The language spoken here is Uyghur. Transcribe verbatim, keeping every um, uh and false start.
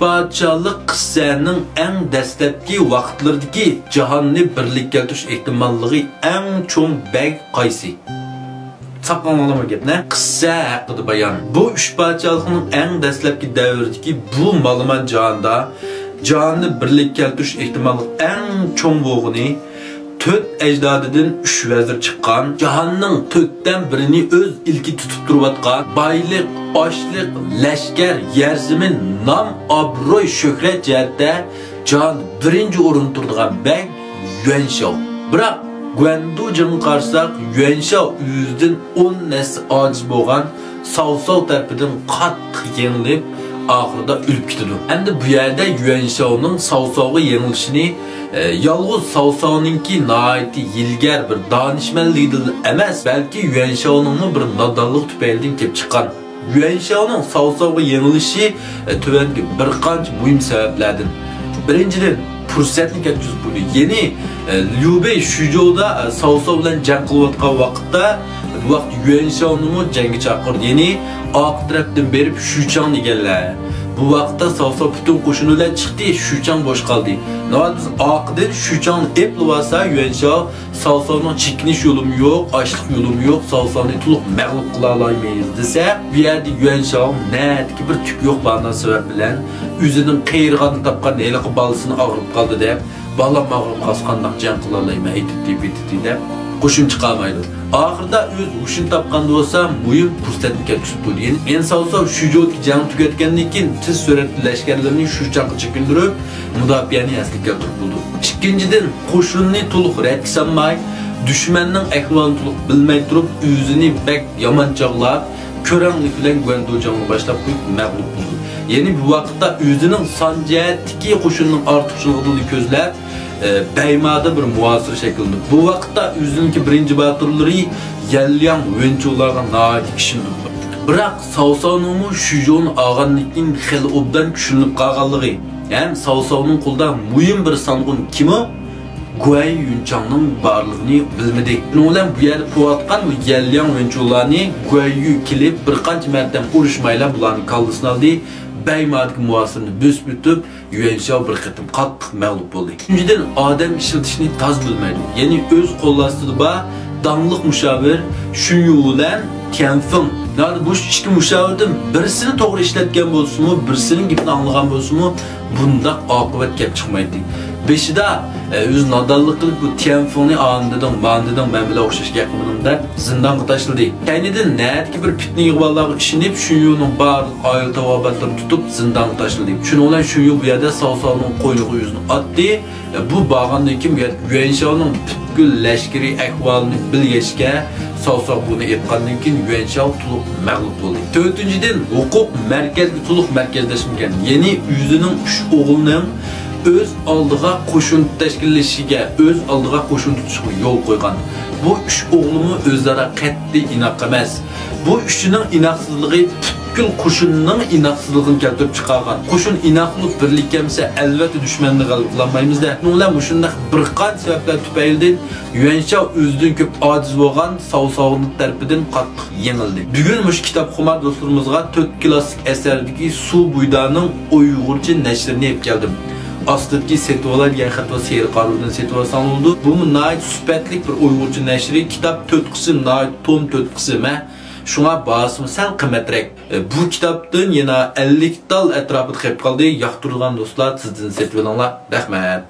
پادىشاھلىق قىسسەنىڭ ئەڭ دەسلەپكى ۋاقىتلىرىدىكى جاھاننى بىرلىككە كەلتۈرۈش ئېھتىماللىقى ئەڭ چوڭ بەگ قايسى؟ ساپ ئاڭلاڭلارمۇ گەپنى. قىسسە ھەققىدە بايان. بۇ ئۈچ پادىشاھلىقنىڭ ئەڭ دەسلەپكى دەۋرىدىكى بۇ مالىمان جاھاندا جاھاننى بىرلىككە كەلتۈرۈش ئېھتىماللىقى ئەڭ چوڭ بولغىنى، تۆت ئەجدادىدىن ئۈچ ۋەزىر چىققان، جاھاننىڭ تۆتتىن بىرىنى ئۆز ئىلكىگە تۇتۇپ تۇرۇۋاتقان، بايلىق، ئاشلىق، لەشكەر، يەر زېمىن، نام، ئابروي، شۆھرەت جەھەتتە جاھاندا بىرىنچى ئورۇندا تۇرىدىغان بەگ يۈەنشاۋ. بىراق، گۇەندۇ جېڭىغا قارىساق، يۈەنشاۋ ئۆزىدىن ئون ھەسسە ئاجىز بولغان ساۋساۋ تەرىپىدىن قاتتىق يېڭىلىپ، ئاخىرىدا ئۆلۈپ كېتىدۇ. ئەمدى بۇ يەردە يۈەنشاۋنىڭ ساۋساۋغا يېڭىلىشىنى، ئە، يالغۇز ساۋساۋنىڭكى ناھايىتى ھىيلىگەر بىر دانىشمەنلىكىدىن ئەمەس، بەلكى يۈەنشاۋنىڭمۇ بىر نادانلىقى تۈپەيلىدىن كېلىپ چىققان. يۈەنشاۋنىڭ ساۋساۋغا يېڭىلىشى، ئە، تۆۋەندىكى بىر قانچە مۇھىم سەۋەبلەردىن. بىرىنچىدىن، پۇرسەتنى كەتكۈزۈپ قويدى. يەنى، ئە، ليۇبېي شۈجودا، ئە، ساۋساۋ بىلەن جەڭ قىلىۋاتقان ۋاقىتتا، بۇ ۋاقىت يۈەنشاۋنىمۇ جەڭگە چاقىردى. يەنى ئارقا تەرەپتىن بېرىپ شۈچاڭنى ئىگىلە. بۇ ۋاقىتتا ساۋساۋ پۈتۈن قوشۇنى بىلەن چىقتى، شۈچاڭ بوش قالدى. ناۋادا بىز ئارقىدىن شۈچاڭنى ئېپلىۋالسا، يۈەنشاۋ ساۋساۋنىڭ چېكىنىش يولىمۇ يوق، ئاشلىق يولىمۇ يوق، ساۋساۋنى تولۇق مەغلۇپ قىلالايمىز دېسە، بۇ يەردە يۈەنشاۋ نەدىكى بىر تۈك يوق باھانە سەۋەب بىلەن ئۆزىنىڭ قېرىغاندا تاپقان ھېلىقى بالىسىنى ئاغرىپ قالدى دەپ، بالام ئاغرىپ قالسا قانداق جەڭ قىلالايمەن، ئېتىتتى، پېتىتتى دەپ قوشۇن چىقارمايدۇ. ئاخىرىدا ئۆز ھوشىنى تاپقاندا بولسا مۇھىم پۇرسەتنى كەتكۈزۈپ قويدى. يەنى ئېن ساۋساۋ شۈجودىكى جەڭ تۈگەتكەندىن كېيىن تېز سۈرئەتتە لەشكەرلىرىنى شۈچاڭغا چېكىندۈرۈپ، مۇداپىئەنى ئەسلىگە كەلتۈرۈپ بولىدۇ. ئىككىنچىدىن، قوشۇننى تولۇق رەتكە سالماي، دۈشمەننىڭ ئەھۋالىنى تولۇق بىلمەي تۇرۇپ، ئۆزىنى بەك يامان چاغلاپ، كۆرەڭلىك بىلەن گۇەندۇ جەڭنى باشلاپ قويۇپ مەغلۇپ بولىدۇ. يەنى بۇ ۋاقىتتا ئۆزىنىڭ سان جەھەتتىكى قوشۇننىڭ ئارتۇقچىلىقىنى كۆزلەپ، ئە، بەيمادا بىر مۇھاسىرە شەكىللىنىپ، بۇ ۋاقىتتا ئۆزىنىڭكى بىرىنچى باتۇرلىرى يەنلياڭ ۋېنچۇلارغا ناھايىتى ئىشىنىدۇ. بىراق ساۋساۋنىڭمۇ شۈجونى ئالغاندىن كېيىن خېلى ئوبدان كۈچلىنىپ قالغانلىقى ھەم ساۋساۋنىڭ قولىدا مۇھىم بىر سانغۇن كىمۇ گۇەي يۈنچاڭنىڭ بارلىقىنى بىلمىدى. شۇنىڭ بىلەن بۇ يەردە تۇرۇۋاتقان بۇ يەنلياڭ ۋېنچۇلارنى گۇەي يۈ كېلىپ بىر قانچە مەرتەم ئۇرۇشمايلا بۇلارنىڭ كاللىسىنى ئالدى، بەيمادىكى مۇھاسىرىنى بۆسۈپ ئۆتۈپ، يۈەنشاۋ بىر قېتىم قاتتىق مەغلۇپ بولدى. ئۈچىنچىدىن، ئادەم ئىشلىتىشنى تاز بىلمەيدۇ. يەنى ئۆز قول ئاستىدا بار داڭلىق مۇشاۋىر شۈنيۇ بىلەن تيەنفېڭ. يەنى بۇ ئىككى مۇشاۋىردىن بىرسىنى توغرا ئىشلەتكەن بولسىمۇ، بىرسىنىڭ گېپىنى ئاڭلىغان بولسىمۇ، بۇنداق ئاقىۋەت كەپ چىقمايتتى. بېشىدا، ئە، ئۆزى نادانلىق قىلىپ، بۇ تيەنفېڭنى ئاندىدىڭ، ماندىدىڭ، مەن بىلەن ئوخشاش گەپ قىلمىدىڭ دەپ زىندانغا تاشلىدى. كەينىدىن نەدىكى بىر پىتنە ئىغۋالارغا ئىشىنىپ، شۈنيۇنىڭ بارلىق ئائىلە تاۋابىئاتلىرىنى تۇتۇپ زىندانغا تاشلىدى. شۇنىڭ بىلەن شۈنيۇ بۇ يەردە ساۋساۋنىڭ قوينىغا ئۆزىنى ئاتتى. بۇ بارغاندىن كېيىن يۈەنشاۋنىڭ پۈتكۈل لەشكىرىي ئەھۋالىنى بىلگەچكە، ساۋساۋ بۇنى ئېيتقاندىن كېيىن يۈەنشاۋ تولۇق مەغلۇپ بولدى. تۆتىنچىدىن، ھوقۇق مەركەزگە تولۇق مەركەزلەشمىگەن، يەنى ئۆزىنىڭ ئۈچ ئوغلىنىڭ ئۆز ئالدىغا قوشۇن تەشكىللىشىگە، ئۆز ئالدىغا قوشۇن تۇتۇشىغا يول قويغان. بۇ ئۈچ ئوغلىمۇ ئۆزئارا قەتئىي ئىناق ئەمەس. بۇ ئۈچىنىڭ ئىناقسىزلىقى پۈتكۈل قوشۇننىڭ ئىناقسىزلىقىنى كەلتۈرۈپ چىقارغان. قوشۇن ئىناق بولۇپ بىرلىككە كەلمىسە، ئەلۋەتتە دۈشمەننى غەلىبە قىلالمايمىز-دە. شۇنىڭ بىلەن مۇشۇنداق بىر قانچە سەۋەبلەر تۈپەيلىدىن يۈەنشاۋ ئۆزىدىن كۆپ ئاجىز بولغان ساۋساۋنىڭ تەرىپىدىن قاتتىق يېڭىلدى. بۈگۈن مۇشۇ كىتابخۇمار دوستلىرىمىزغا تۆت كلاسسىك ئەسەردىكى سۇ بۇيدانىڭ ئۇيغۇرچە نەشرىنى ئېلىپ كەلدىم. ئاستىدىكى سېتىۋالاي دېگەن خەت ۋە سېرىق ئارۇدىن سېتىۋالساڭ بولىدۇ. بۇمۇ ناھايىتى سۈپەتلىك بىر ئۇيغۇرچە نەشرى. كىتاب تۆت قىسىم، ناھايىتى توم تۆت قىسىم، ھە. شۇڭا باھاسىمۇ سەل قىممەترەك. ئە، بۇ كىتابتىن يەنە ئەللىك تال ئەتراپىدا قېلىپ قالدى. ياقتۇرىدىغان دوستلار تېزدىن سېتىۋېلىڭلار. رەھمەت.